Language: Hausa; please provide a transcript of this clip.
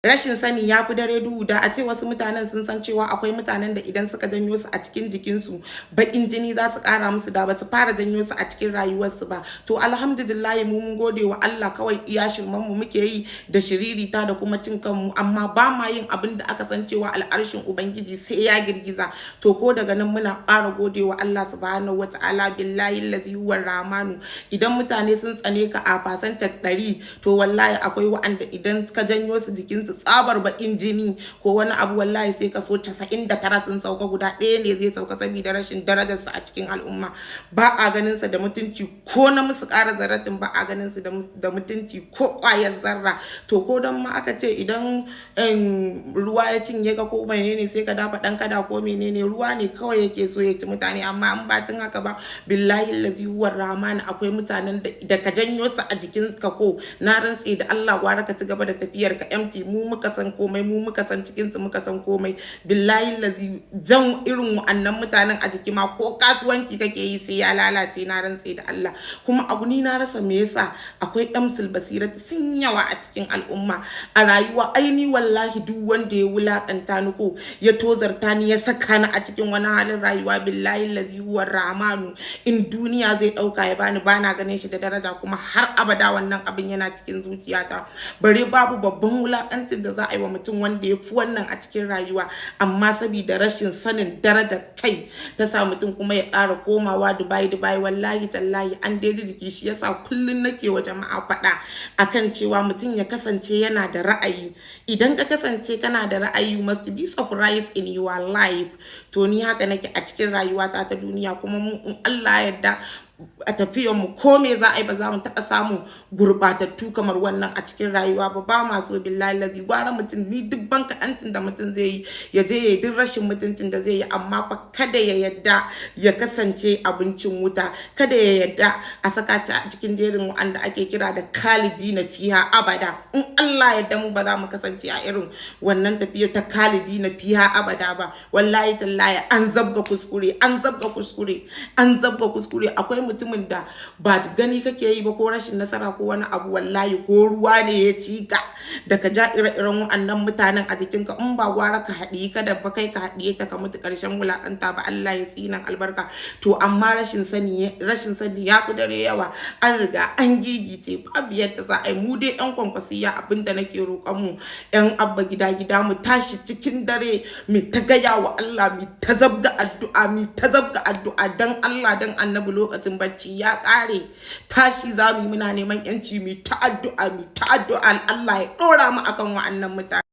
Rashin sani ya fi dare duhu. Da a ce wasu mutanen sun san cewa akwai mutanen da idan suka janyo su a cikin jikinsu, baƙin jini za su ƙara musu, da ba su fara janyo su a cikin rayuwarsu ba. To, alhamdulillah, mu mun gode wa Allah. Kawai iya shirman mu muke yi da shiririta da kuma cin kanmu, amma ba ma yin abin da aka san cewa al'arshin Ubangiji sai ya girgiza. To, ko daga nan muna ƙara gode wa Allah Subhanahu Wata'ala. Billahi lazi huwar Rahmanu, idan mutane sun tsane ka a percentage 100, to wallahi akwai wa'anda idan ka janyo su jikinsu tsabar baƙin jini ko wani abu, wallahi sai kaso 99 sun sauka, guda ɗaya ne zai sauka, saboda rashin darajarsa a cikin al'umma. Ba a ganin sa da mutunci ko na musu ƙara zarratin, ba a ganin su da mutunci ko ƙwayar zarra. To, ko don ma aka ce idan ruwa ya cinye ka ko menene, sai ka dafa ɗan kada ko menene, ruwa ne kawai yake so ya ci mutane. Amma in bacin haka ba, billahi lazi huwar Rahman, akwai mutanen da ka janyo su a jikin ka ko, na rantse da Allah, gwara ka ci gaba da tafiyar ka empty. Mu muka san komai, mu muka san cikin su, muka san komai. Billahi lazi, jan irin wa'annan mutanen a jiki ma, ko kasuwanci kake yi, sai ya lalace, na rantse da Allah. Kuma abu ni na rasa me yasa akwai damsul basirati sun yawa a cikin al'umma a rayuwa. Aini wallahi duk wanda ya wulakanta ni ko ya tozarta ni, ya saka ni a cikin wani halin rayuwa, billahi lazi huwar Rahmanu, in duniya zai dauka ya bani, bana ganin shi da daraja, kuma har abada wannan abin yana cikin zuciyata. Bare babu babban wulakancin da za a yi wa mutum wanda ya fi wannan a cikin rayuwa. Amma saboda rashin sanin darajar kai ta sa mutum kuma ya ƙara komawa Dubai Dubai. Wallahi tallahi an dai jiki. Shi yasa kullum nake wa jama'a faɗa akan cewa mutum ya kasance yana da ra'ayi. Idan ka kasance kana da ra'ayi, you must be surprised in your life. To, ni haka nake a cikin rayuwata ta duniya. Kuma mu in Allah ya yarda, a tafiyan mu, ko me za a yi, ba za mu taɓa samun gurɓatattu kamar wannan a cikin rayuwa ba. Ba ma so, billahi lazi. Gwara mutum, ni duk banka antin da mutum zai yi, ya je ya yi duk rashin mutuncin da zai yi, amma fa kada ya yadda ya kasance abincin wuta. Kada ya yadda a saka shi a cikin jerin wa'anda ake kira da khalidina fiha abada. In Allah yadda, mu ba za mu kasance a irin wannan tafiyar ta khalidina fiha abada ba. Wallahi tallahi an zabga kuskure, an zabga kuskure, an zabga kuskure. Akwai mutumin da ba gani kake yi ba, ko rashin nasara ko wani abu, wallahi ko ruwa ne ya ci ka, da ka ja ire-iren wa'annan mutanen a jikinka, in ba gwara ka haɗiye ka da ba kai ka haɗiye ta ka mutu ƙarshen wulaƙanta ba. Allah ya tsinan albarka. To, amma rashin sani ya fi dare yawa. An riga an gigice, babu yadda za a yi. Mu dai yan Kwankwasiya, abinda nake roƙon mu yan Abba Gida Gida, mu tashi cikin dare mu ta gaya wa Allah, mu ta zabga addu'a, mu ta zabga addu'a. Dan Allah dan Annabi, lokacin bacci ya ƙare, tashi za mu yi, muna neman yanci. Mu ta addu'a, mu ta addu'a, Allah ya ɗora mu akan wa'annan mutane.